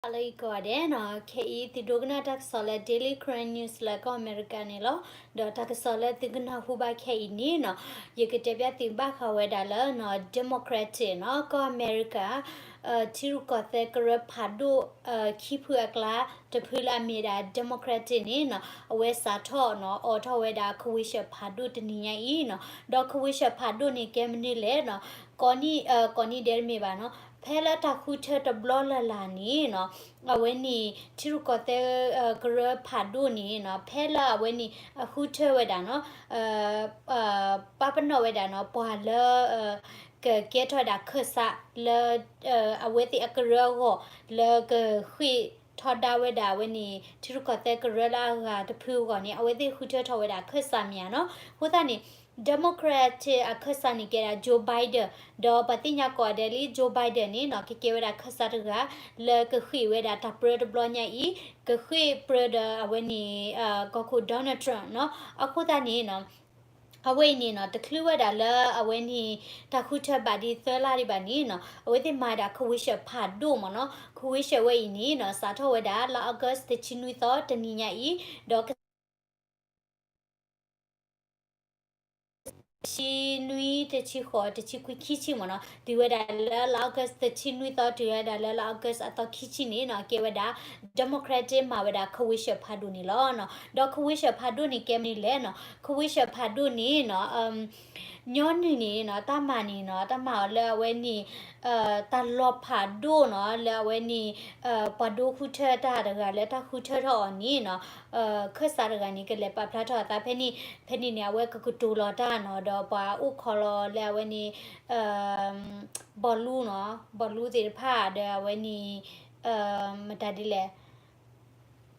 ဟါလၢအဂ့ၤကိးဂၤဒဲးနီၤ, ခဲအံၤသုဒိကနၣ်တၢ်ကစီၣ်လၢ Daily Karen News လၢကီၢ်အမဲရကၤန့ၣ်လီၤ. ဒီးတၢ်ကစီၣ်လၢသုကနၢ်ဟူဘၣ်ခဲအံၤန့ၣ်နီၤ, ယကတဲပျၢ်သုဘၣ်ဃးဝဲဒၣ်လၢနီၤ Democratic နီၤ ကီၢ်အမဲရကၤ ထံရူၢ်ကီၢ်သဲးကရၢဖးဒိၣ် ခံဖုအကျါ တဖုလၢအမ့ၢ်ဒၣ် Democratic န့ၣ်နီၤ အဝဲစးထီၣ်နီၤ အိးထီၣ်ဝဲဒၣ် ကဝ့ၤၡၢၣ်ဖးဒိၣ်တနံၤညါအံၤနီၤ. ဒီးကဝ့ၤၡၢၣ်ဖးဒိၣ်န့ၣ် ကဲမနုၤလဲၣ်နီၤ, ကိးနံၣ် ကိးနံၣ်ဒဲးတမ့ၢ်ဘၣ်နီၤ, ဖဲလၢတၢ်ဃုထၢတဘျီလၢ်လၢ်န့ၣ်နီၤ, အဝဲန့ၣ် ထံရူၢ်ကီၢ်သဲး ကရၢဖးဒိၣ်န့ၣ်နီၤ ဖဲလၢအဝဲန့ၣ် အဃုထၢဝဲဒၣ်နီၤ ပာ်ပနီၣ်ဝဲဒၣ်နီၤ ပှၤလၢ ကကဲထီၣ်ဝဲဒၣ်ခၢၣ်စးလၢ အဝဲသ့ၣ်အကရၢအဂီၢ် လၢကဃ့ၢ်ထီဒါဝဲဒၣ်အဝဲန့ၣ် ထံရူၢ်ကီၢ်သဲးကရၢလၢအဂၤတဖုအဂီၢ်န့ၣ် အဝဲသ့ၣ်ဃုထၢထီၣ်ဝဲဒၣ်ခၢၣ်စးမ့ၢ်ဧါနီၤ. အဃိသတးန့ၣ် Democratic အခၢၣ်စးန့ၣ်ကဲဒၣ် Joe Biden, ဒီးပှၤသ့ၣ်ညါကိးဂၤဒဲးလံ Joe Biden န့ၣ်နီၤ ကကဲဝဲဒၣ်ခၢၣ်စးတဂၤ လၢကဃ့ၢ်ဝဲဒၣ်တၢ်ပြၢတဘျီညါအံၤ ကဃ့ၢ်ပြၢဒီးအဝဲန့ၣ် ကီၢ်ခိၣ် Donald Trump နီၤ. အဃိသတးန့ၣ်နီၤ အဝဲအံၤန့ၣ်နီၤ တချုးဝဲဒၣ်လၢအဝဲန့ၣ် တၢ်ဃုထၢဘၣ်ဒံးသၢလါဒံးဘၣ်န့ၣ်နီၤ အဝဲသ့ၣ်မၤဝဲဒၣ် ကဝ့ၤၡၢၣ်ဖးဒိၣ်မ့ၢ်နီၤ. ကဝ့ၤၡၢၣ်ဝဲအံၤန့ၣ်နီၤ စးထီၣ်ဝဲဒၣ်လါ August တဆံနွံသီတနံၤညါအံၤ ဒီး ဆံနွံ တဆံဃိး တဆံခွံ ခံဆံမ့ၢ်နီၤ တုၤဝဲဒၣ်လၢလါ August တဆံနွံသီ တုၤဝဲဒၣ်လၢလါ August အသီခံဆံန့ၣ်နီၤ ကဲဝဲဒၣ် Democratic မၤဝဲဒၣ် ကဝ့ၤၡၢၣ်ဖးဒိၣ်န့ၣ်လီၤနီၤ. ဒီး ကဝ့ၤၡၢၣ်ဖးဒိၣ်န့ၣ် ကဲမနုၤလဲၣ်နီၤ, ကဝ့ၤၡၢၣ်ဖးဒိၣ်န့ၣ်နီၤ ညီနုၢ်န့ၣ်နီၤ တၢ်မၤန့ၣ်နီၤ တၢ်မၤအီၤလၢအဝဲန့ၣ် တၢ်လီၤဖးဒိၣ်နီၤ လၢအဝဲန့ၣ် ပှၤဒိဃုထၢတၢ်တဂၤလၢတၢ်ဃုထၢထီၣ်အီၤန့ၣ်နီၤ ခၢၣ်စးတဂၤန့ၣ် ကလဲၤပာ်ဖျါထီၣ်အသးဖဲန့ၣ်, ဖဲန့ၣ်န့ၣ် အဝဲကကတိၤလီၤတၢ်နီၤ ဒီးပှၤအိၣ်ခိးလီၤလၢအဝဲန့ၣ် ဘီလူနီၤ ဘီလူသ့ၣ်တဖၣ်ဒီးအဝဲန့ၣ် မတၤဒ်လဲၣ်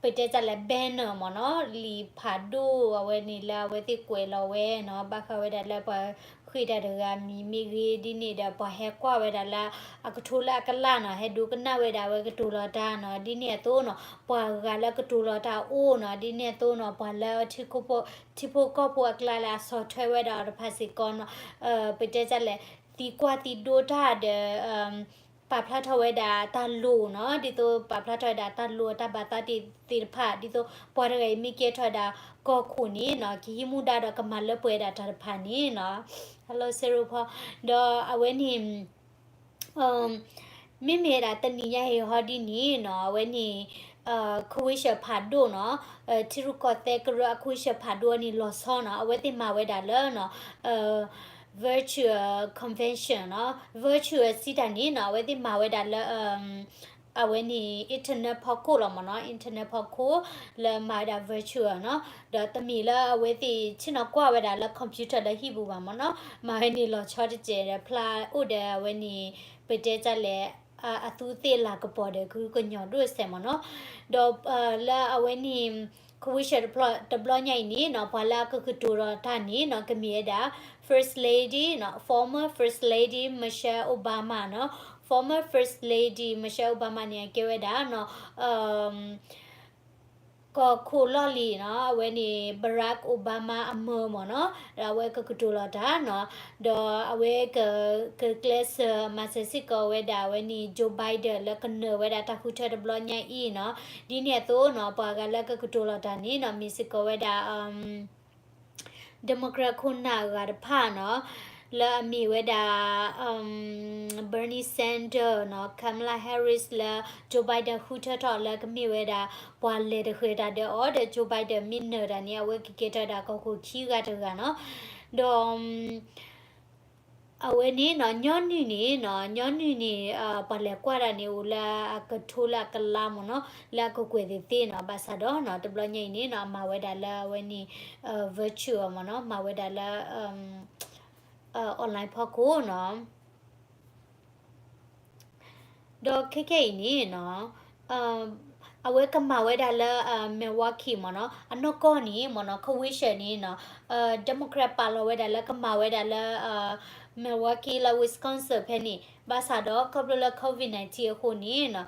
ပတဲတၢ်လဲၣ် banner မ့ၢ်နီၤ လံာ်ဖးဒိၣ်အဝဲန့ၣ်လၢအဝဲသ့ၣ်ကွဲးလီၤဝဲနီၤ ဘၣ်ဃးဝဲဒၣ်လၢပှၤဃ့ၢ်တၢ်တဂၤမံၤမ့ၢ်ဂ့ၤ ဒ်န့ၣ်ဒီးပှၤဟဲကွၢ်ဝဲဒၣ်လၢအကထိလၢအကလးနီၤ ဟဲဒိကနၣ်ဝဲဒၣ်အဝဲကတိၤလီၤတၢ်နီၤ ဒ်န့ၣ်အသိးနီၤ ပှၤဂၤလၢကတိၤလီၤတၢ်အိၣ်နီၤ ဒ်န့ၣ်အသိးနီၤ ပှၤလၢ ထံဖိကီၢ်ဖိအကျါလၢအဆီၣ်ထွဲဝဲဒၣ်အီၤတဖၣ်စ့ၢ်ကီးနီၤ ပတဲတၢ်လဲၣ် သံကွၢ်သံဒိတၢ်ဒီး ပာ်ဖျါထီၣ်ဝဲဒၣ်တၢ်လိၣ်နီၤ ဒ်သိးပာ်ဖျါထီၣ်ဝဲဒၣ်တၢ်လိၣ်တၢ်ဘၣ်သးသ့ၣ်တဖၣ် ဒ်သိးပှၤတဂၤအံၤမ့ၢ်ကဲထီၣ်ဝဲဒၣ်ကီၢ်ခိၣ်န့ၣ်နီၤ ကဟံးမူဒါဒီးကမၤလၢပှဲၤဝဲဒၣ်တၢ်တဖၣ်န့ၣ်နီၤ ဟဲလီၤစဲရိဖီ ဒီးအဝဲန့ၣ် မ့မ့ၢ်ဝဲဒၣ်တနံၤညါဟ့ၣ်ဟီဒ်န့ၣ်နီၤ အဝဲန့ၣ် ကဝ့ၤၡၢၣ်ဖးဒိၣ်နီၤ ထံရူၢ်ကီၢ်သဲးကရၢအကဝ့ၤၡၢၣ်ဖးဒိၣ်န့ၣ်လီၤဆီနီၤ အဝဲသ့ၣ်မၤဝဲဒၣ်လၢနီၤ virtual convention နီၤ virtual စံးတၢ်န့ၣ်နီၤ အဝဲသ့ၣ်မၤဝဲဒၣ်လၢ အဝဲန့ၣ် internet ဖီခိၣ်လီၤမ့ၢ်နီၤ internet ဖီခိၣ် လၢမၤဝဲဒၣ် virtual နီၤ ဒီးတမ့ၢ်လၢအဝဲသ့ၣ်ဆ့ၣ်နီၤကွၢ်ဝဲဒၣ်လၢ computer လၢဟံၣ်ပူၤဘၣ်မ့ၢ်နီၤ မၤဝဲန့ၣ်လီၤဆီတစဲးဒီးဖျါအိၣ်ဒီးအဝဲန့ၣ် ပတဲတၢ်လဲၣ် အသူးသ့ၣ်လၤကပီၤဒီးကဟုကညီၢ်ဒိၣ်စဲးမ့ၢ်နီၤ ဒီးလၢအဝဲန့ၣ် ကဝ့ၤၡၢၣ်တဘျီညါအံၤန့ၣ်နီၤ ပှၤလၢအကကတိၤလီၤတၢ်န့ၣ်နီၤ ကမ့ၢ်ဝဲဒၣ် First Lady နီၤ former First Lady Michelle Obama နီၤ former First Lady Michelle Obama န့ၣ် အကဲဝဲဒၣ်နီၤ ကီၢ်ခိၣ်လီၢ်လံၤနီၤ အဝဲန့ၣ် Barack Obama အမၢမ့ၢ်နီၤ ဒီးအဝဲကကတိၤလီၤတၢ်နီၤ ဒီးအဝဲက ကကျဲးစၢးမၤစၢၤစ့ၢ်ကီးဝဲဒၣ်အဝဲန့ၣ် Joe Biden လၢကနၢၤဝဲဒၣ်တၢ်ဃုထၢတဘျီညါအံၤနီၤ ဒ်န့ၣ်အသိးနီၤ ပှၤဂၤလၢကကတိၤလီၤတၢ်န့ၣ်နီၤ မ့ၢ်စ့ၢ်ကီးဝဲဒၣ် Democrat ခိၣ်နၢ်အဂၤတဖၣ်နီၤ လၢအမ့ၢ်ဝဲဒၣ် Bernie Sanders နီၤ Kamala Harris လၢ Joe Biden ဃုထၢထီၣ်လၢကမ့ၢ်ဝဲဒၣ် ပှၤလဲၤတဃဲၤတၢ်ဒီးအီၤဒီး Joe Biden မ့ၢ်နၢၤတၢ်န့ၣ် အဝဲကကဲထီၣ်ဝဲဒၣ်ကီၢ်ခိၣ်ခံဂၤတဂၤနီၤ ဒီး အဝဲန့ၣ်နီၤ ညီနုၢ်န့ၣ်နီၤ ညီနုၢ်န့ၣ် ပှၤလဲၤကွၢ်တၢ်န့ၣ် အိၣ်လၢအကထိလၢအကလါမ့ၢ်နီၤ လၢအကကွဲၢ်သ့ၣ်သ့ၣ်နီၤ ဘၣ်ဆၣ်ဒီးနီၤ တဘျီညါအံၤန့ၣ်နီၤ အမၤဝဲဒၣ်လၢအဝဲန့ၣ် virtual မ့ၢ်နီၤ မၤဝဲဒၣ်လၢ online ဖီခိၣ်နီၤ ဒီးခဲခဲအံၤန့ၣ်နီၤ အဝဲကမၤဝဲဒၣ်လၢ Milwaukee မ့ၢ်နီၤ အနီၢ်ကီၢ်န့ၣ်မ့ၢ်နီၤ ကဝ့ၤၡၢၣ်န့ၣ်နီၤ Democrat ပာ်လီၤဝဲဒၣ်လၢကမၤဝဲဒၣ်လၢ Milwaukee လၢ Wisconsin ဖဲန့ၣ် ဘၣ်ဆၣ်ဒီးခီဖျိလၢ COVID nineteen အဃိန့ၣ်နီၤ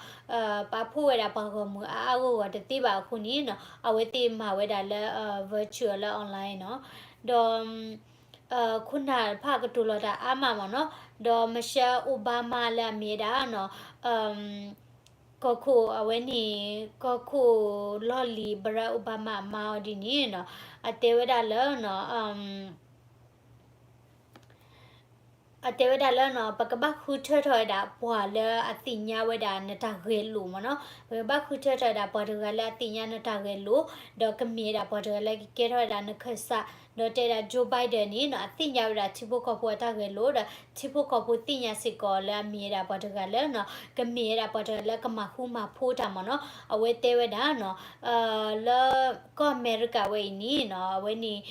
ပာ်ဖှိၣ်ဝဲဒၣ်ပှၤဂီၢ်မုၢ်အါအါဂီၢ်ဂီၢ်တသ့ဘၣ်အဃိန့ၣ်နီၤ အဝဲသ့ၣ်မၤဝဲဒၣ်လၢ virtual လၢ online နီၤ ဒီး ခိၣ်နၢ်တဖၣ်ကတိၤလီၤတၢ်အါမးမ့ၢ်နီၤ ဒီး Michelle Obama လၢအမ့ၢ်ဝဲဒၣ်နီၤ ကီၢ်ခိၣ်အဝဲန့ၣ် ကီၢ်ခိၣ်လီၢ်လံၤ Barack Obama အမါအီၤဒ်န့ၣ်နီၤ, အတဲဝဲဒၣ်လၢ အတဲဝဲဒၣ်လၢနီၤ ပကဘၣ်ဃုထၢထီၣ်ဝဲဒၣ်ပှၤလၢအသ့ၣ်ညါဝဲဒၣ်နတၢ်ဂဲၤလိာ်မ့ၢ်နီၤ, ပကဘၣ်ဃုထၢထီၣ်ဝဲဒၣ်ပှၤတဂၤလၢအသ့ၣ်ညါနတၢ်ဂဲၤလိာ်, ဒီးကမ့ၢ်ဝဲဒၣ်ပှၤတဂၤလၢကကဲထီၣ်ဝဲဒၣ်နခၢၣ်စး, ဒီးတဲဒၣ် Joe Biden န့ၣ်နီၤ အသ့ၣ်ညါဝဲဒၣ်ထံဖိကီၢ်ဖိအတၢ်ဂဲၤလိာ် ဒီးထံဖိကီၢ်ဖိသ့ၣ်ညါစ့ၢ်ကီးလၢအမ့ၢ်ဝဲဒၣ်ပှၤတဂၤလၢနီၤ ကမ့ၢ်ဝဲဒၣ်ပှၤတဂၤလၢကမၤဃူမၤဖိးတၢ်မ့ၢ်နီၤ, အဝဲတဲဝဲဒၣ်နီၤ လၢကီၢ်အမဲရကၤဝဲအံၤန့ၣ်နီၤ အဝဲန့ၣ်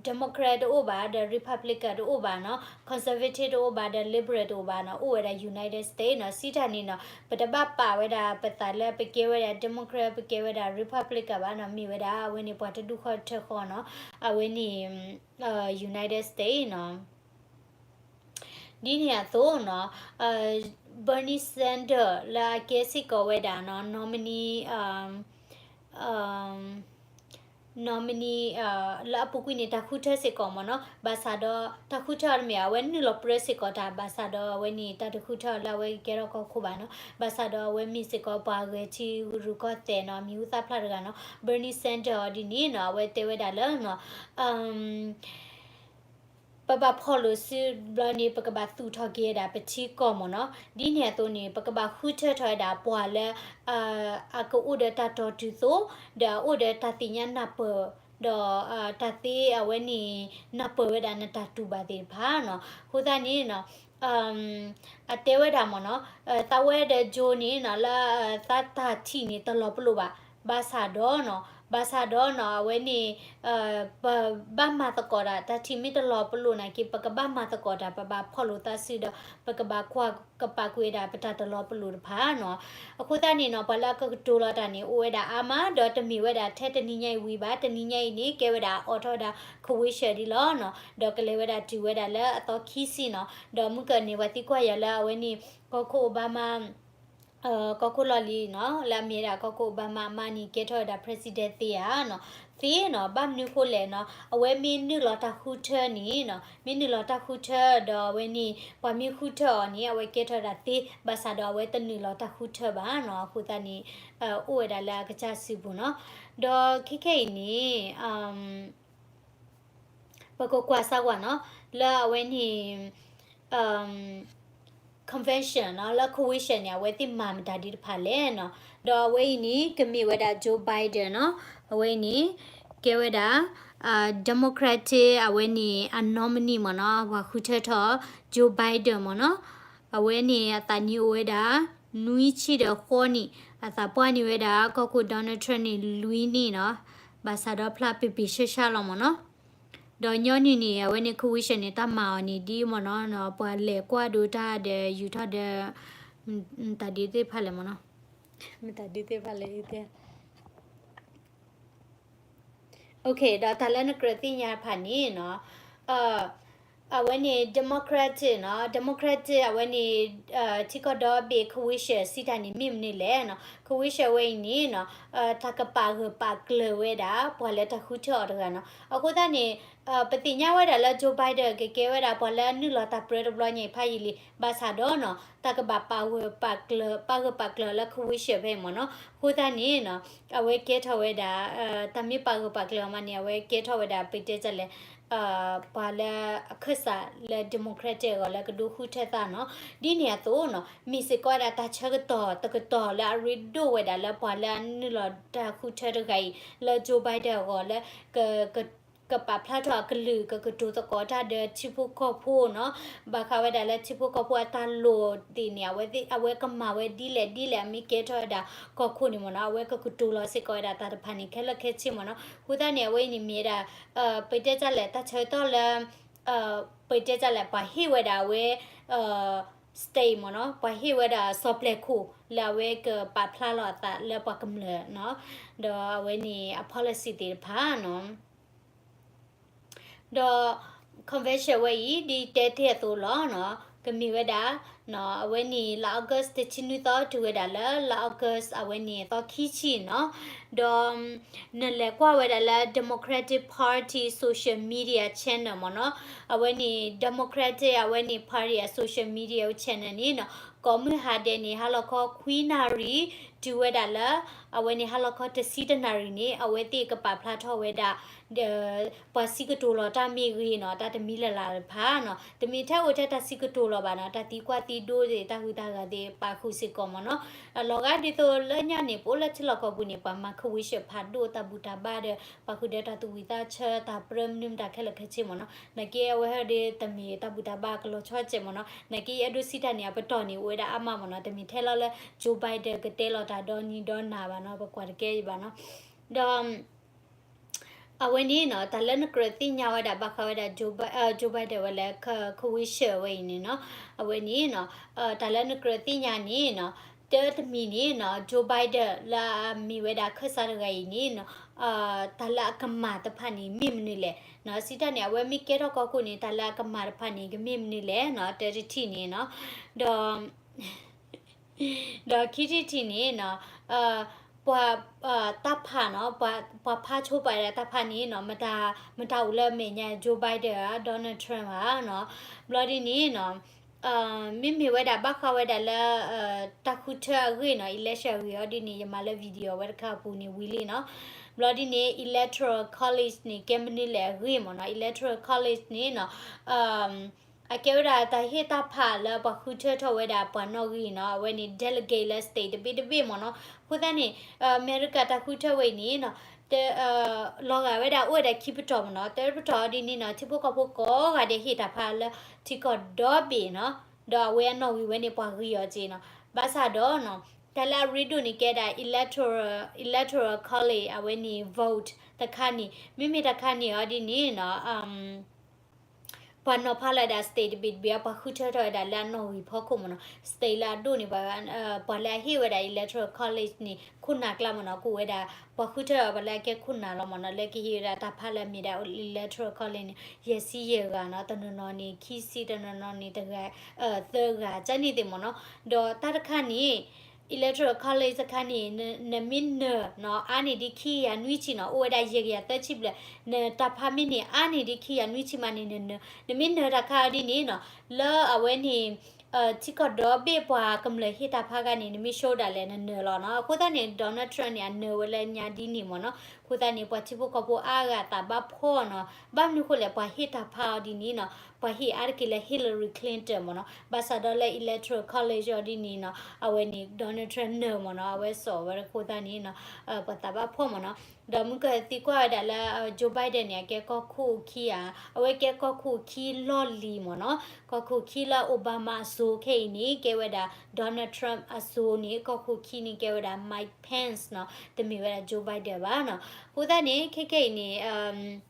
Democrat တအိၣ်ဘၣ် ဒီး Republican တအိၣ်ဘၣ်နီၤ, Conservative တအိၣ်ဘၣ် ဒီး Liberal တအိၣ်ဘၣ်နီၤ, အိၣ်ဝဲဒၣ် United States နီၤ, စံးတၢ်န့ၣ်နီၤ ပတဘၣ်ပာ်ဝဲဒၣ်ပသးလၢပကဲဝဲဒၣ် Democrat ပကဲဝဲဒၣ် Republican ဘၣ်နီၤ, မ့ၢ်ဝဲဒၣ်အဝဲန့ၣ်ပှၤတဒူၣ်ဃီထၢဃီနီၤ, အဝဲန့ၣ် United States နီၤ ဒ်န့ၣ်အသိးနီၤ Bernie Sanders လၢအကဲစ့ၢ်ကီးဝဲဒၣ်နီၤ nominee nominee လၢအပူၤကွံာ်န့ၣ် တၢ်ဃုထၢစ့ၢ်ကီးမ့ၢ်နီၤ, ဘၣ်ဆၣ်ဒီး တၢ်ဃုထၢအီၤတမ့ၢ် အဝဲနုာ်လီၤပြၢစ့ၢ်ကီးတၢ် ဘၣ်ဆၣ်ဒီးအဝဲန့ၣ် တၢ်တဃုထၢအီၤလၢအဝဲကကဲထီၣ်ကီၢ်ခိၣ်ဘၣ်နီၤ, ဘၣ်ဆၣ်ဒီးအဝဲမ့ၢ်စ့ၢ်ကီးပှၤဂဲၤထံရူၢ်ကီၢ်သဲးနီၤ မံၤဟူသၣ်ဖျါတဂၤနီၤ, Bernie Sanders အီၤဒ်န့ၣ်နီၤ အဝဲတဲဝဲဒၣ်လၢနီၤ ပဘၣ်ဖီၣ်လိာ်စုဘျီန့ၣ် ပကဘၣ်သူၣ်ထီၣ်က့ၤဝဲဒၣ်ပထံကီၢ်မ့ၢ်နီၤ, ဒ်န့ၣ်အသိးန့ၣ် ပကဘၣ်ဃုထၢထီၣ်ဝဲဒၣ်ပှၤလၢ အကအိၣ်ဒီးတၢ်တီတုၤသိး ဒီးအအိၣ်ဒီးတၢ်သ့ၣ်ညါနၢ်ပၢၢ် ဒီးတၢ်သ့အဝဲန့ၣ် နၢ်ပၢၢ်ဝဲဒၣ်နတၢ်တူၢ်ဘၣ်သ့ၣ်တဖၣ်နီၤ, အဃိသတးန့ၣ်နီၤ အတဲဝဲဒၣ်မ့ၢ်နီၤ သးဝဲဒီး Joe န့ၣ်နီၤ လၢသးတၢ်ထံၣ်န့ၣ်တလီၤပလိာ်ဘၣ်, ဘၣ်ဆၣ်ဒီးနီၤ ဘၣ်ဆၣ်ဒီးနီၤ အဝဲန့ၣ် ပဘၣ်မၤသကိးတၢ် တၢ်ထံၣ်မ့ၢ်တလီၤပလိာ်နာ်က့ ပကဘၣ်မၤသကိးတၢ် ပဘၣ်ဖီၣ်လိာ်သးစုဒီး ပကဘၣ်ကွၢ်ကပာ်ကွံာ်ဝဲဒၣ်ပတၢ်တလီၤပလိာ်တဖၣ်နီၤ, အဃိသတးန့ၣ်နီၤ ပှၤလၢအကကတိၤလီၤတၢ်န့ၣ် အိၣ်ဝဲဒၣ်အါမး ဒီးတမ့ၢ်ဝဲဒၣ်ထဲတနံၤညါအံၤဝံၤဘၣ်, တနံၤညါအံၤန့ၣ် ကဲဝဲဒၣ်အိးထီၣ်ဝဲဒၣ် ခဝ့ၡၢၣ် ဒ်လီၤနီၤ, ဒီးကလဲၤဝဲဒၣ်တုၤဝဲဒၣ်လၢအသီခံဆံနီၤ, ဒီးမုၢ်ကၢၢ်န့ၣ် ပှၤသံကွၢ်ယၤလၢအဝဲန့ၣ် ကီၢ်ခိၣ် Obama ကီၢ်ခိၣ်လီၢ်လံၤနီၤ လၢအမ့ၢ်ဝဲဒၣ်ကီၢ်ခိၣ် Obama အမါန့ၣ် ကဲထီၣ်ဝဲဒၣ် president သ့ဧါနီၤ, သ့နီၤ, ဘၣ်မနုၤဃိလဲၣ်နီၤ အဝဲမ့ၢ်နုာ်လီၤတၢ်ဃုထၢန့ၣ်နီၤ, မ့ၢ်နုာ်လီၤတၢ်ဃုထၢဒီးအဝဲန့ၣ် ပှၤမ့ၢ်ဃုထၢအီၤန့ၣ် အဝဲကဲထီၣ်ဝဲဒၣ်သ့, ဘၣ်ဆၣ်ဒီးအဝဲတနုာ်လီၤတၢ်ဃုထၢဘၣ်နီၤ, အဃိသတးန့ၣ် အိၣ်ဝဲဒၣ်လၢအကစၢ်စုပူၤနီၤ, ဒီးခဲခဲအံၤန့ၣ် ပကကွၢ်စၢ်ကွၢ်နီၤ လၢအဝဲန့ၣ် convention နီၤ လၢ convention န့ၣ် အဝဲသ့ၣ်မၤမတၤဒ်တဖၣ်လဲၣ်နီၤ, ဒီးအဝဲအံၤန့ၣ် ကမ့ၢ်ဝဲဒၣ် Joe Biden နီၤ, အဝဲအံၤန့ၣ် ကဲဝဲဒၣ် Democratic အဝဲန့ၣ် အ nominee မ့ၢ်နီၤ, ပှၤဃုထၢထီၣ် Joe Biden မ့ၢ်နီၤ, အဝဲန့ၣ်အသးနံၣ်အိၣ်ဝဲဒၣ် နွံဆံဒီးဃိးနံၣ်, အသးပှၢ်န့ၢ်ဝဲဒၣ် ကီၢ်ခိၣ် Donald Trump န့ၣ် လွံၢ်နံၣ်နီၤ, ဘၣ်ဆၣ်ဒီးဖျါပ့ၤပ့ၤဆှါဆှါလီၤမ့ၢ်နီၤ, ဒီးညီနုၢ်န့ၣ် အဝဲန့ၣ် convention န့ၣ် တၢ်မၤအီၤန့ၣ်ဒ်မ့ၢ်နီၤ, ပှၤလဲၤကွၢ်ဒိတၢ်ဒီးယူၤထီၣ်ဒီး မတၤဒ်သ့ၣ်တဖၣ်လဲၣ်မ့ၢ်နီၤ, မတၤဒ်သ့ၣ်တဖၣ်လဲၣ် ဒီးတၢ်လၢနကြၢးသ့ၣ်ညါတဖၣ်န့ၣ်နီၤ, အဝဲန့ၣ် Democratic နီၤ, Democratic အဝဲန့ၣ် ထံကီၢ်ဒီဘ့ၣ် convention စံးတၢ်န့ၣ်မ့ၢ်မနုၤလဲၣ်နီၤ, convention ဝဲအံၤန့ၣ်နီၤ, တၢ်ကပာ်ဂၢၢ်ပာ်ကျၢၤဝဲဒၣ် ပှၤလၢတၢ်ဃုထၢအီၤတဂၤနီၤ, အဃိသတးန့ၣ် ပသ့ၣ်ညါဝဲဒၣ်လၢ Joe Biden ကကဲဝဲဒၣ်ပှၤလၢအနုာ်လီၤတၢ်ပြၢတဘျီညါအံၤဖးယံာ်လံ, ဘၣ်ဆၣ်ဒီးနီၤ တၢ်ကဘၣ်ပာ်ဂၢၢ်ပာ်ကျၢၤ ပာ်ဂၢၢ်ပာ်ကျၢၤလၢ convention ဖဲအံၤမ့ၢ်နီၤ, အဃိသတးန့ၣ်နီၤ အဝဲကဲထီၣ်ဝဲဒၣ် တၢ်မ့ၢ်ပာ်ဂၢၢ်ပာ်ကျၢၤအီၤမးန့ၣ် အဝဲကဲထီၣ်ဝဲဒၣ် ပတဲတၢ်လဲၣ် ပှၤလၢအခၢၣ်စးလၢ Democratic အဂီၢ်လၢကဒိဃုထၢသးနီၤ, ဒ်န့ၣ်အသိးနီၤ မ့ၢ်စ့ၢ်ကီးဝဲဒၣ်တၢ်ဆၢကတီၢ်တကတီၢ်လၢအရ့ဒိၣ်ဝဲဒၣ်လၢပှၤလၢအနုာ်လီၤတၢ်ဃုထၢတဂၤအံၤ လၢ Joe Biden အဂီၢ်လၢ ကပာ်ဖျါထီၣ်အကလုၢ် ကကတိၤသကိးတၢ်ဒီးထံဖိကီၢ်ဖိနီၤ, ဘၣ်ဃးဝဲဒၣ်လၢထံဖိကီၢ်ဖိအတၢ်လိၣ်သ့ၣ်န့ၣ် အဝဲကမၤဝဲဒ်လဲၣ်ဒ်လဲၣ် အမ့ၢ်ကဲထီၣ်ဝဲဒၣ်ကီၢ်ခိၣ်န့ၣ်မ့ၢ်နီၤ, အဝဲကကတိၤလီၤစ့ၢ်ကီးဝဲဒၣ်တၢ်တဖၣ်န့ၣ် ခဲလၢာ်ခဲဆ့မ့ၢ်နီၤ, အဃိသတးန့ၣ် အဝဲအံၤန့ၣ်မ့ၢ်ဝဲဒၣ် ပတဲတၢ်လဲၣ် တၢ်ဆၢကတီၢ်လၢ ပတဲတၢ်လဲၣ် ပှၤဟ့ၣ်ဝဲဒၣ်အဝဲ state မ့ၢ်နီၤ, ပှၤဟ့ၣ်ဝဲဒၣ်စီၤပျဲၢ်ခိၣ်လၢအဝဲကပာ်ဖျါလီၤအသးလၢပှၤကမျၢၢ်နီၤ, ဒီးအဝဲန့ၣ်အ policy သ့ၣ်တဖၣ်နီၤ ဒီး convention ဝဲအံၤ ဒ်တဲတ့ၢ်အသိးလီၤနီၤ, ကမ့ၢ်ဝဲဒၣ် အဝဲန့ၣ် လါ August တဆံနွံသီ တုၤဝဲဒၣ်လၢ လါ August အဝဲန့ၣ် သီခံဆံနီၤ, ဒီး နလဲၤကွၢ်ဝဲဒၣ်လၢ Democratic Party social media channel မ့ၢ်နီၤ, အဝဲန့ၣ် Democratic အဝဲန့ၣ် party အ social media channel န့ၣ်နီၤ ကိးမုၢ်ဟါဒဲးန့ၣ် ဟါလီၤခီခွံနၣ်ရံၣ် တုၤဝဲဒၣ်လၢ အဝဲန့ၣ်ဟါလီၤခီတဆံတနၣ်ရံၣ်န့ၣ် အဝဲသ့ၣ်ကပာ်ဖျါထီၣ်ဝဲဒၣ် ပှၤစံးကတိၤလီၤတၢ်မ့ၢ်ဂ့ၤနီၤ, တၢ်တမံၤလၢ်လၢ်တဖၣ်နီၤ, တမ့ၢ်ထဲအိၣ်ထဲတၢ်စံးကတိၤလီၤဘၣ်နီၤ, တၢ်သံကွၢ်သံဒိသ့ၣ် တၢ်ဟုၣ်တၢ်ဂဲၤသ့ၣ် ပာ်ဃုာ်စ့ၢ်ကီးမ့ၢ်နီၤ. လီၤဂာ်ဒ်သိးလၢညါန့ၣ် ပအိၣ်လၢထံလီၢ်ကီၢ်ပူၤန့ၣ် ပှၤမၤ ခဝ့ရှၢၣ် ဖးဒိၣ်တၢ်ဘူၣ်တၢ်ဘါဒီး ပာ်ဃုာ်ဒီးတၢ်သူၣ်ဝံၣ်သးဆၢ တၢ်ပြၢမနုၤမတၤခဲလၢာ်ခဲဆ့မ့ၢ်နီၤ. နာ်က့အဝဲဟဲဒီးတမ့ၢ်တၢ်ဘူၣ်တၢ်ဘါကလီၤဆီစဲးမ့ၢ်နီၤ. နာ်က့ယအဲၣ်ဒိးစံးတၢ်န့ၣ် အပတီၢ်န့ၣ် အိၣ်ဝဲဒၣ်အါမးမ့ၢ်နီၤ, တမ့ၢ်ထဲလီၤလၢ Joe Biden ကတဲလီၤတၢ်ဒီနံၤဒီနၤဘၣ်နီၤ, ပကွၢ်တကဲအံၤဘၣ်နီၤ. ဒီး အဝဲန့ၣ်နီၤ တၢ်လၢနကြၢးသ့ၣ်ညါဝဲဒၣ် ဘၣ်ဃးဝဲဒၣ် Joe Bi- အ Joe Biden ဝဲလၢ ခ- ခဝ့ရှၢၣ်ဝဲအံၤန့ၣ်နီၤ, အဝဲန့ၣ်နီၤ တၢ်လၢနကြၢးသ့ၣ်ညါန့ၣ်နီၤ, တၢတမံၤန့ၣ်နီၤ Joe Biden လၢအမ့ၢ်ဝဲဒၣ်ခၢၣ်စးတဂၤအံၤန့ၣ်နီၤ, တၢ်လၢအကမၣ်တဖၣ်န့ၣ် မ့ၢ်မနုၤလဲၣ်နီၤ, စံးတၢ်န့ၣ် အဝဲမ့ၢ်ကဲထီၣ်ကီၢ်ခိၣ်န့ၣ် တၢ်လၢအကမၣ်တဖၣ်န့ၣ် ကမ့ၢ်မနုၤလဲၣ်နီၤ, တၢတထံၣ်န့ၣ်နီၤ, ဒီး ဒီးခံထံၣ်တထံၣ်န့ၣ်နီၤ, ပှၤ တၢ်ဖးနီၤ, ပှၤဖးဆိပာ်ဝဲဒၣ်တၢ်ဖးန့ၣ်နီၤ, မတၤအိၣ်လၢအမဲာ်ညါ Joe Biden ဧါ, Donald Trump ဧါနီၤ, ဘျီဒ်န့ၣ်နီၤ, မ့မ့ၢ်ဝဲဒၣ်ဘၣ်ဃးဝဲဒၣ်လၢ တၢ်ဃုထၢအဂ့ၢ်နီၤ, election အဂ့ၢ်အီၤဒ်န့ၣ် ယမၤလၢ video ဝဲတခါအပူၤန့ၣ်ဝံၤလံနီၤ, ဘျီဒ်န့ၣ် electoral college န့ၣ် ကဲမနုၤလဲၣ်အဂ့ၢ်မ့ၢ်နီၤ, electoral college န့ၣ်နီၤ အကဲဝဲဒၣ်တၢ်ဟ့ၣ်တၢ်ဖးလၢပှၤဃုထၢထီၣ်ဝဲဒၣ်ပှၤနီၣ်ဂံၢ်နီၤ, အဝဲန့ၣ် delegate လၢ state တဘ့ၣ်တဘ့ၣ်မ့ၢ်နီၤ, အဃိသတးန့ၣ် အမဲရကၤတၢ်ဃုထၢဝဲအံၤန့ၣ်နီၤ, လီၤဂာ်ဝဲဒၣ်အိၣ်ဝဲဒၣ်ခံပတီၢ်မ့ၢ်နီၤ, တၢပတီၢ်ဒ်န့ၣ်နီၤ, ထံဖိကီၢ်ဖိကိးဂၤဒဲးဟ့ၣ်တၢ်ဖးလၢထံကီၢ်ဒီဘ့ၣ်နီၤ, ဒီးအဝဲအနီၣ်ဂံၢ်ဝဲန့ၣ်ပှၤဂံၢ်အီၤက့နီၤ, ဘၣ်ဆၣ်ဒီးနီၤ, တၢ်လၢအရ့ဒိၣ်န့ၣ်ကဲဒၣ် electoral, electoral college အဝဲန့ၣ် vote တခါန့ၣ်, မ့မ့ၢ်တခါန့ၣ်အီၤဒ်န့ၣ်နီၤ ပှၤနီၤဖးလၢဒၣ် state တဘ့ၣ်တဘ့ၣ်အပှၤဃုထၢထီၣ်ဝဲဒၣ်လၢအနီၣ်ဂံၢ်ဖီခိၣ်မ့ၢ်နီၤ, state လၢအဒိၣ်န့ၣ် ပှၤလၢအဟ့ၣ်ဝဲဒၣ် electoral college န့ၣ် ခိၣ်နၢ်ကျါမ့ၢ်နီၤ, ကအိၣ်ဝဲဒၣ် ပှၤဃုထၢထီၣ်ပှၤလၢအကဲခိၣ်နၢ်လီၤမ့ၢ်နီၤ, လၢကဟ့ၣ်ဝဲဒၣ်တၢ်ဖးလၢအမ့ၢ်ဒၣ် electoral college န့ၣ် ယဲၢ်ဆံယဲၢ်ဂၤနီၤ, တနီၤနီၤန့ၣ် ခံဆံ, တနီၤနီၤန့ၣ် တဂၤ, သၢဂၤ ကန့ၣ်သ့ၣ်မ့ၢ်နီၤ, ဒီးတၢ်တခါန့ၣ် electoral college တခါန့ၣ် နမ့ၢ်နၢၤနီၤ အါန့ၢ်ဒံးခံကယၤနွံဆံနီၤ, အိၣ်ဝဲဒၣ်ယဲၢ်ကယၤသၢဆံဘျဲၣ်, နတၢ်ဖးမ့ၢ်န့ၢ်အါန့ၢ်ဒံးခံကယၤနွံဆံမးန့ၣ် နနၢၤ, နမ့ၢ်နၢၤတၢ်ခါအီၤဒ်န့ၣ်နီၤ, လၢအဝဲန့ၣ် ထံကီၢ်ဒီဘ့ၣ်ပှၤကမျၢၢ်ဟ့ၣ်တၢ်ဖးဂၤန့ၣ် နမ့ၢ် show ဒၣ်လဲာ် နနၢၤလီၤနီၤ. အဃိသတးန့ၣ် Donald Trump န့ၣ် အနၢၤဝဲလၢညါဒ်န့ၣ်မ့ၢ်နီၤ. အဃိသတးန့ၣ် ပှၤထံဖိကီၢ်ဖိအါဂၤသးဘၣ်ဖှီၣ်နီၤ. ဘၣ်မနုၤဃိလဲၣ် ပှၤဟ့ၣ်တၢ်ဖးအီၤဒ်န့ၣ်နီၤ, ပှၤဟ့ၣ်အါတက့ၢ်လၢ Hillary Clinton မ့ၢ်နီၤ. ဘၣ်ဆၣ်ဒီးလၢ Electoral College အီၤဒ်န့ၣ်နီၤ, အဝဲန့ၣ် Donald Trump နၢၤမ့ၢ်နီၤ, အဝဲစိာ်ဝဲအဃိသတးန့ၣ်နီၤ, ပှၤသးဘၣ်ဖှီၣ်မ့ၢ်နီၤ. ဒီးမုၢ်ကသံကွၢ်ဝဲဒၣ်လၢ Joe Biden န့ၣ် အကဲကီၢ်ခိၣ်ခံဧါ, အဝဲကဲကီၢ်ခိၣ်ခံလီၢ်လံၤမ့ၢ်နီၤ. ကီၢ်ခိၣ်ခံလၢ Obama အစိၤခဲအံၤန့ၣ် ကဲဝဲဒၣ် Donald Trump အစိၤန့ၣ် ကီၢ်ခိၣ်ခံန့ၣ် ကဲဝဲဒၣ် Mike Pence နီၤ, တမ့ၢ်ဝဲဒၣ် Joe Biden ဘၣ်နီၤ. အဃိသတးန့ၣ် ခဲခဲအံၤန့ၣ်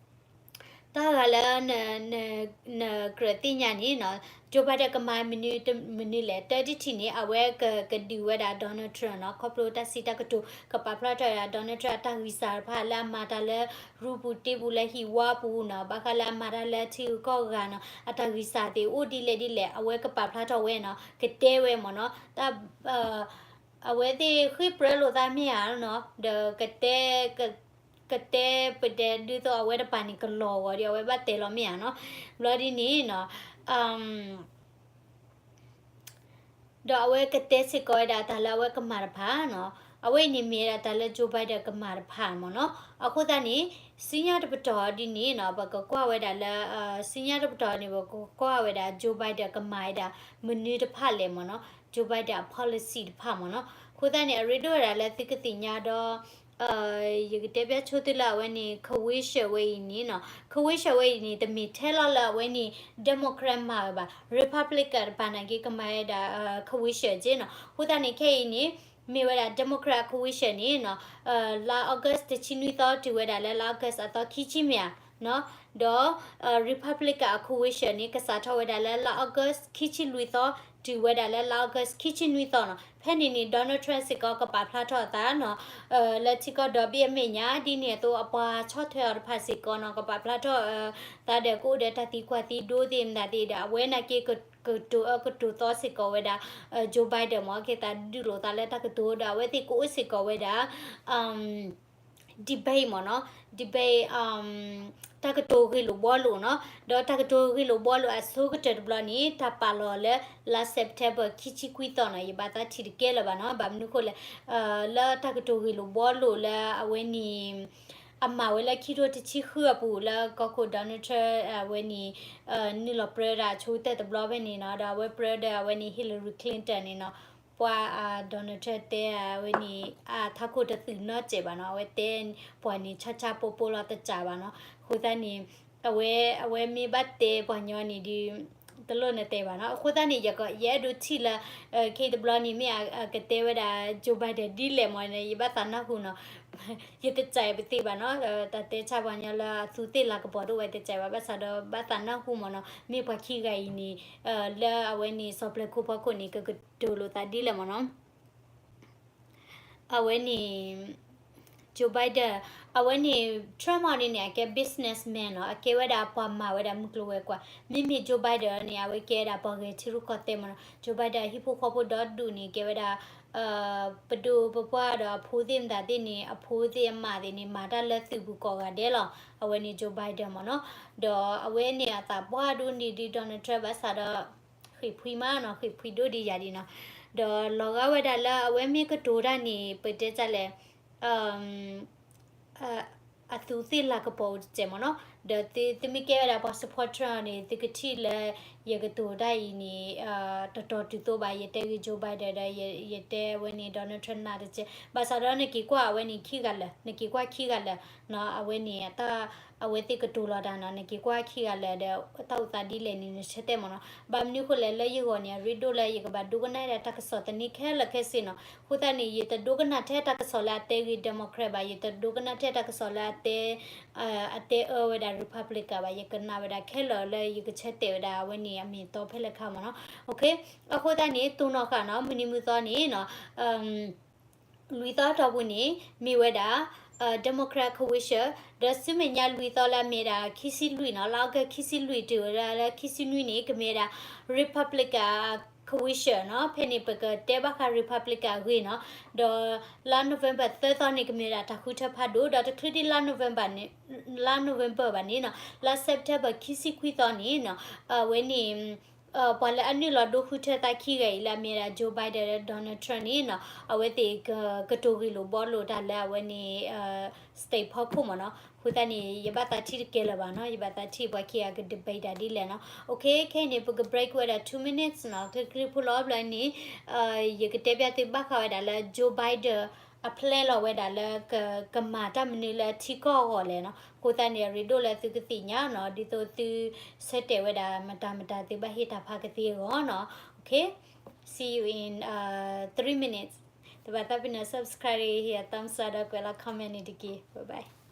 တၢ်ဂၤလၢ နကြၢးသ့ၣ်ညါန့ၣ်နီၤ, Joe Biden ကမၤမနုၤမနုၤလဲၣ်, တၢ်တထံၣ်န့ၣ် အဝဲကကဒုးဝဲဒၣ် Donald Trump နီၤ, ခီဖျိတၢ်စံးတၢ်ကတိၤ ကပာ်ဖျါထီၣ်ဝဲဒၣ် Donald Trump အတၢ်ဂံၢ်စၢ်တဖၣ်လၢအမၤတၢ်လၢ ရူပူၤတ့ပူၤလၢဟံၣ်ဝါပူၤနီၤ, ဘၣ်ဃးလၢအမၤတၢ်လၢထံဂုၤကီၢ်ဂၤနီၤ, အတၢ်ဂံၢ်စၢ်သ့ၣ်အိၣ်ဒ်လဲၣ်ဒ်လဲၣ် အဝဲကပာ်ဖျါထီၣ်ဝဲနီၤ, ကတဲဝဲမ့ၢ်နီၤ, တၢ် အဝဲသ့ၣ်ဃ့ၢ်ပြၢလိာ်သးမ့ၢ်ဧါနီၤ, ဒီးကတဲ ကတဲပတဲဒ်သိးအဝဲတပၤန့ၣ် ကလီၤဂီၤဒီး အဝဲဘၣ်တဲလီၤမ့ၢ်ဧါနီၤ, ဘျီဒ်န့ၣ်နီၤ, ဒီးအဝဲကတဲစ့ၢ်ကီးဝဲဒၣ်တၢ်လၢအဝဲကမၤတဖၣ်နီၤ, အဝဲအံၤန့ၣ်မ့ၢ်ဝဲဒၣ်တၢ်လၢ Joe Biden ကမၤတဖၣ်မ့ၢ်နီၤ. အဃိသတးန့ၣ် ဆူညါတပတီၢ်ဒ်န့ၣ်နီၤ, ပကကွၢ်ဝဲဒၣ်လၢ ဆူညါတပတီၢ်န့ၣ် ပကကွၢ်ဝဲဒၣ် Joe Biden ကမၤဝဲဒၣ် မနုၤတဖၣ်လဲၣ်မ့ၢ်နီၤ, Joe Biden အ policy တဖၣ်မ့ၢ်နီၤ. အဃိသတးန့ၣ် အရ့ဒိၣ်ဝဲဒၣ်လၢသုကသ့ၣ်ညါဒီး ယကတဲပျၢ်ဆိသုလၢအဝဲန့ၣ် ခဝ့ရှၢၣ်ဝဲအံၤန့ၣ်နီၤ, ခဝ့ရှၢၣ်ဝဲအံၤန့ၣ် တမ့ၢ်ထဲလီၤလၢအဝဲန့ၣ် Democrat မၤဝဲဘၣ်, Republican တပၤနာ်က့ကမၤဝဲဒၣ် ခဝ့ရှၢၣ်က့နီၤ. အဃိသတးန့ၣ် ခဲအံၤန့ၣ် မ့ၢ်ဝဲဒၣ် Democrat ခဝ့ရှၢၣ်န့ၣ်နီၤ, လါ August တဆံနွံသီ တုၤဝဲဒၣ်လၢလါ August အသီခံဆံမ့ၢ်ဧါ, ဒီး Republican အ ခဝ့ရှၢၣ်န့ၣ် ကစးထီၣ်ဝဲဒၣ်လၢလါ August ခံဆံလွံၢ်သီ တုၤဝဲဒၣ်လၢလါ August ခံဆံနွံသီနီၤ. ဖဲန့ၣ်န့ၣ် Donald Trump စ့ၢ်ကီးကပာ်ဖျါထီၣ်အသးနီၤ, လၢထံကီၢ်ဒီဘ့ၣ်အမဲာ်ညါ ဒ်န့ၣ်အသိးအပှၤဆီၣ်ထွဲအီၤတဖၣ်စ့ၢ်ကီးနီၤ, ကပာ်ဖျါထီၣ် သးဒီးကအိၣ်ဒီးတၢ်သံကွၢ်သံဒိသ့ၣ်မတၤသ့ၣ်ဒီး အဝဲနာ်က့ကတိၤအၢကတိၤသီစ့ၢ်ကီးဝဲဒၣ် Joe Biden မ့ၢ် က့ၤသးဒုးလိာ်သးလၢတၢ်ကတိၤဒီး အဝဲသ့ၣ်ကအိၣ်စ့ၢ်ကီးဝဲဒၣ် ဟံၣ် debate မ့ၢ်နီၤ, debate တၢ်ကတိၤဂ့ၢ်လိာ်ဘှီလိာ်နီၤ, ဒီးတၢ်ကတိၤဂ့ၢ်လိာ်ဘှီလိာ်အဆိကတၢၢ်တဘျီန့ၣ် တၢ်ပာ်လီၤလၢလါ September ခံဆံခွံသီနီၤ, ယဘၣ်သးထံၣ်တကဲလၢၤဘၣ်နီၤ, ဘၣ်မနုၤဃိလဲၣ်, လၢတၢ်ကတိၤဂ့ၢ်လိာ်ဘှီလိာ်လၢအဝဲန့ၣ် အမၤဝဲလၢခံထိတဆံဃုအပူၤ လၢကီၢ်ခိၣ် Donald Trump အဝဲန့ၣ် နုာ်လီၤပြၢဒီးအဆိကတၢၢ်တဘျီဖဲန့ၣ်နီၤ, ဒီးအဝဲပြၢဒီးအဝဲန့ၣ် Hillary Clinton န့ၣ်နီၤ, ပှၤ Donald Trump တဲအဝဲန့ၣ် အထးခိၣ်တသုးနီတစဲးဘၣ်နီၤ, အဝဲတဲပှၤန့ၣ် ဆါဆါပိပိလီၤတစးဘၣ်နီၤ, အဃိသတးန့ၣ် အဝဲ အဝဲမ့ၢ်ဘၣ်တဲပှၤညီန့ၣ်ဒီး တလိၣ်နတဲဘၣ်နီၤ, အဃိသတးန့ၣ် ယ ယအဲၣ်ဒိးထံၣ်လၢ ခဲအံၤတဘျီန့ၣ် မ့ၢ်အကတဲဝဲဒၣ် Joe Biden ဒ်လဲၣ်မ့ၢ်န့ၣ် ယဘၣ်သးနၢ်ဟူနီၤ, ယတစဲးပသ့ဘၣ်နီၤ, တၢ်တဲဆါပှၤညီလၢအသူသ့ၣ်လၤကပီၤတအိၣ်ဝဲတစဲးဘၣ်, ဘၣ်ဆၣ်ဒီးဘၣ်သးနၢ်ဟူမ့ၢ်နီၤ, မ့ၢ်ပှၤခံဂၤအံၤန့ၣ် လၢအဝဲန့ၣ် စီၤပျဲၢ်ခိၣ်ဖီခိၣ်န့ၣ် ကကတိၤလိာ်သးဒ်လဲၣ်မ့ၢ်နီၤ အဝဲန့ၣ် Joe Biden အဝဲန့ၣ် Trump အီၤဒ်န့ၣ် အကဲ businessman နီၤ, အကဲဝဲဒၣ်ပှၤမၤဝဲဒၣ်မုၢ်ကျိၤဝဲၤကွာ်, မ့မ့ၢ် Joe Biden န့ၣ် အဝဲကဲဝဲဒၣ်ပှၤဂဲၤထံရူၢ်ကီၢ်သဲးမ့ၢ်နီၤ, Joe Biden အဟံၣ်ဖိဃီဖိဒီဒူၣ်န့ၣ် ကဲဝဲဒၣ် ပဒိၣ်ပပှၢ်ဒီးအဖိသ့ၣ်မတၤသ့ၣ်န့ၣ် အဖိသ့ၣ်အမါသ့ၣ်န့ၣ် မၤတၢ်လၢသုးပူၤကိးဂၤဒဲးလီၤ, အဝဲန့ၣ် Joe Biden မ့ၢ်နီၤ, ဒီးအဝဲန့ၣ်အသးပှၢ်ဒိၣ်န့ၢ်ဒံး Donald Trump ဘၣ်ဆၣ်ဒီး ဃ့ၢ်ဖှံမးနီၤ, ဃ့ၢ်ဖှံဒိၣ်ဒံးယၤဒံးနီၤ, ဒီးလီၤဂာ်ဝဲဒၣ်လၢအဝဲမ့ၢ်ကတိၤတၢ်န့ၣ် ပတဲတၢ်လဲၣ် အသူသ့ၣ်လၤကပီၤအိၣ်တစဲးမ့ၢ်နီၤ, ဒီးသုမ့ၢ်ကဲဝဲဒၣ်ပှၤ supporter န့ၣ် သုကထံၣ်လၢ ယကတိၤတၢ်အံၤန့ၣ် တတီၤတုၤသိးဘၣ်, ယတဲဂ့ၤ Joe Biden ဒီး ယတဲဝဲန့ၣ် Donald Trump နးတစဲး, ဘၣ်ဆၣ်ဒီးနက့ၤကွၢ်အဝဲန့ၣ်ခံဂၤလၢာ်, နက့ၤကွၢ်ခံဂၤလၢာ်, အဝဲန့ၣ် အဝဲသ့ၣ်ကတိၤလီၤတၢ်နီၤ, နက့ၤကွၢ်ခံဂၤလၢာ်ဒီး တၢ်အိၣ်သးဒ်လဲၣ်န့ၣ် နဆၢတဲာ်မ့ၢ်နီၤ, ဘၣ်မနုၤဃိလဲၣ် လၢယဂီၢ်န့ၣ် အရ့ဒိၣ်လၢယကဘၣ်ဒိကနၣ်ဒၣ်တၢ်ကစီၣ်သန့ခဲလၢာ်ခဲဆ့နီၤ, အဃိသတးန့ၣ် ယတဒိကနၣ်ထဲတၢ်ကစီၣ်လၢအတဲဂ့ၤ Democrat ဘၣ်, ယတဒိကနၣ်ထဲတၢ်ကစီၣ်လၢအတဲ အတဲအၢဝဲဒၣ် Republican ဘၣ်, ယကနၣ်ဝဲဒၣ်ခဲလၢာ်လၢယကဆၢတဲာ်ဝဲဒၣ်အဝဲန့ၣ် အမ့ၢ်အတီဖဲလဲၣ်ခါမ့ၢ်နီၤ, အဃိသတးန့ၣ် တိၢ်နီၣ်ဃာ်နီၤ, မုၢ်နံၤမုၢ်သီန့ၣ် လွံၢ်သီအတီၢ်ပူၤန့ၣ် မ့ၢ်ဝဲဒၣ် Democrat ကဝံၢ်ဆၢ, ဒီးဆူမဲာ်ညါလွံၢ်သီလၢအမ့ၢ်ဒၣ်ခံဆံလွံၢ်နီၤ, လါအီကူးခံဆံလွံၢ်တုၤဝဲဒၣ်လၢခံဆံနွံန့ၣ် ကမ့ၢ်ဝဲဒၣ် Republican ကဝံၢ်ဆၢနီၤ, ဖဲန့ၣ်ပကတဲဘၣ်ဃး Republican အဂ့ၢ်နီၤ, ဒီးလါ November သၢသီန့ၣ် ကမ့ၢ်ဝဲဒၣ်တၢ်ဃုထၢဖးဒိၣ်, ဒီးတချုးဒံးလါ November ဘၣ်န့ၣ်နီၤ, လါ September ခံဆံခွံသီန့ၣ်နီၤ, အဝဲန့ၣ် ပှၤလၢအနုာ်လီၤဒိဃုထၢသးခံဂၤအံၤလၢအမ့ၢ်ဝဲဒၣ် Joe Biden ဒီး Donald Trump န့ၣ်နီၤ, အဝဲသ့ၣ်ကကတိၤဂ့ၢ်လိာ်ဘှီလိာ်တၢ်လၢအဝဲန့ၣ် state ဖီခိၣ်မ့ၢ်နီၤ, အဃိသတးန့ၣ် ယဘၣ်သးထံၣ်တကဲလၢၤဘၣ်နီၤ, ယဘၣ်သးထံၣ်ပှၤခံဂၤက debate တၢ်ဒ်လဲၣ်နီၤ, ခဲအံၤန့ၣ် ပက break ဝဲဒၣ် two minutes နီၤ, ချ့ချ့ဖိလီၤဘျီန့ၣ် ယကတဲပျၢ်သုဘၣ်ဃးဝဲဒၣ်လၢ Joe Biden အ plan လီၤဝဲဒၣ်လၢ ကမၤတၢ်မနုၤလၢထံကီၢ်အဂီၢ်လဲၣ်နီၤ, အဃိသတးန့ၣ် အရ့ဒိၣ်လၢသုကသ့ၣ်ညါနီၤ, ဒ်သိးသုဆၢတဲာ်ဝဲဒၣ်မတၤမတၤသုဘၣ်ဟ့ၣ်တၢ်ဖးကသ့အဂီၢ်နီၤ, okay, see you in three minutes, တဘၣ်သးပ့ၤနီၣ် subscribe ဟ့ၣ် thumbs up ဒီးကွဲးလီၤ comment န့ၣ်တက့ၢ်, bye bye.